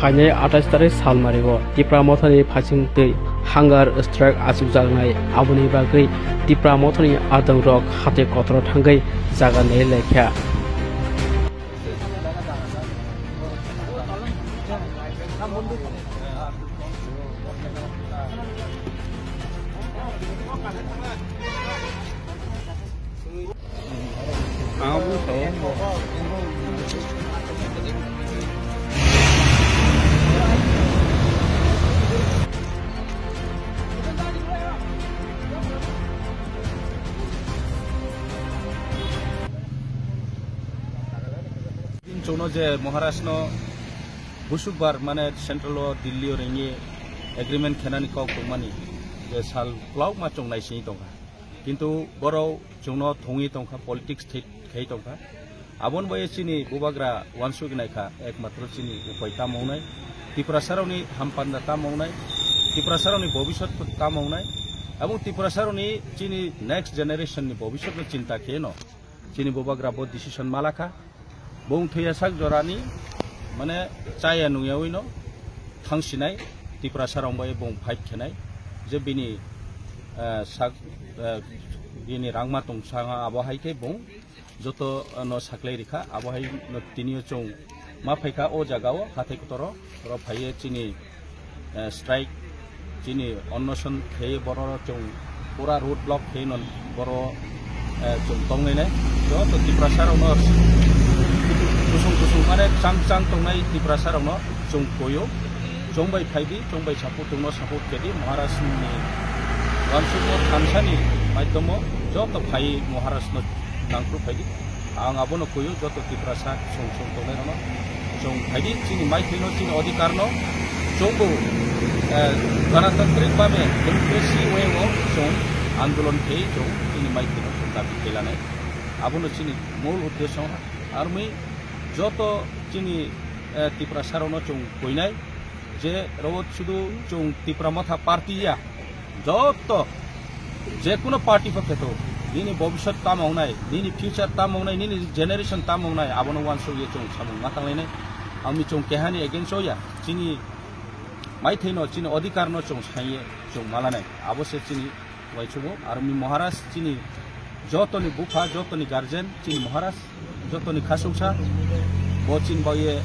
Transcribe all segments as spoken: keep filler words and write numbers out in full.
Phainai atais tarik salmario Tipra Mothani phaising twi hunger strike achukjaknai, aboni bagwi Tipra Mothani adongrok hate kotoro thangwi jaga nai laikha. Chwngno je Maharashtra no busukbar mane central o Delhi o ringwi agreement khenani kok tongmani je sal kwlauma chwng naisingwi tongkha. Kintu borok chwngno thungwi tongkha, politics thi-, khai tongkha. Aboni bai chini bubagra uansukgwi naikha, ekmatro chini upai tamo wngnai, Tiprasarokni hampanda tamo wngnai, Tiprasarokni bobiswt tamo wngnai, aboni Tiprasarokni chini next generation ni bobiswtno chinta kheno chini bubagra bo decision malakha. Bung thwiya sak jorani, mane, chaya nungyawi no thangsinai, Tiprasa rong bai bung fight khenai, je bini, eh, sak, eh, bini rangma tong sanga abo hai khe bung joto, eh, no saklai rikha, abo hai no tini o chwng ma phaikha o jaga o hathai kotoro, oro phaiye chini eh, strike, chini onnoson khe borok chwng pura road block khe no borok, eh, chwng tongnai nai. Joto Tiprasa rokno kusung kusung mane chang chang tongnai Tiprasa rokno chwng koyo. Chwng bai phai di, chwng bai support tongno support khe di, Maharaj ni wansukmung thansa ni maidhomo joto phai Maharaj no nangkru phai di. Ang abono kuyu joto Tiprasa song song tongnai rokno. Chwng phaidi chini maithai no chini odhikar no chwngbo, eh, ganatantrik babe democracy way o chwng andolon khe chwng chini maithai no chwng dabi khe lanai. Abono chini mul uddesyo armi joto chini, eh, Tiprasa rokno chwng kuinai je rok sudu chwng Tipra Motha party ya. Joto, je kuno party pho kheto, nini bobiswt tamo wngnai, nini future tamo wngnai, nini generation tamo wngnai, abono uansukye chwng samung ma tanglainai. Ami chwng kehani against o ya, chini maithai no, chini odhikar no chwng saiye chwng malanai. Abo se chini uaisukmung, aro mi Maharaj chini jotoni bupha, jotoni guardian, chini Maharaj. Jotoni khasuksa bo chini bagwi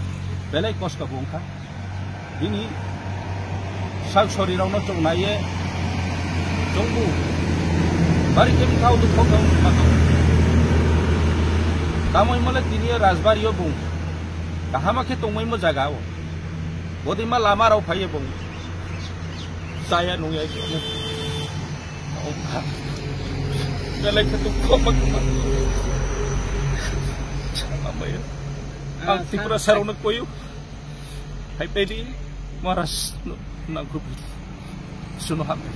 belai kosto bo wngkha. Bini sak sori rokno chwng naiye chwngbu bari khe bwkha o dukho khe wngkha. Tamo himle tini o rajbari o bung kahama khe tongmai mo jaga o. Bodima lama rok phaiye bung chaya nungya. Belai khe dukho ma kwma. Ang Tiprasa rokno koyo. Hai pedi Maharaj no nangkuk. Suno hambai.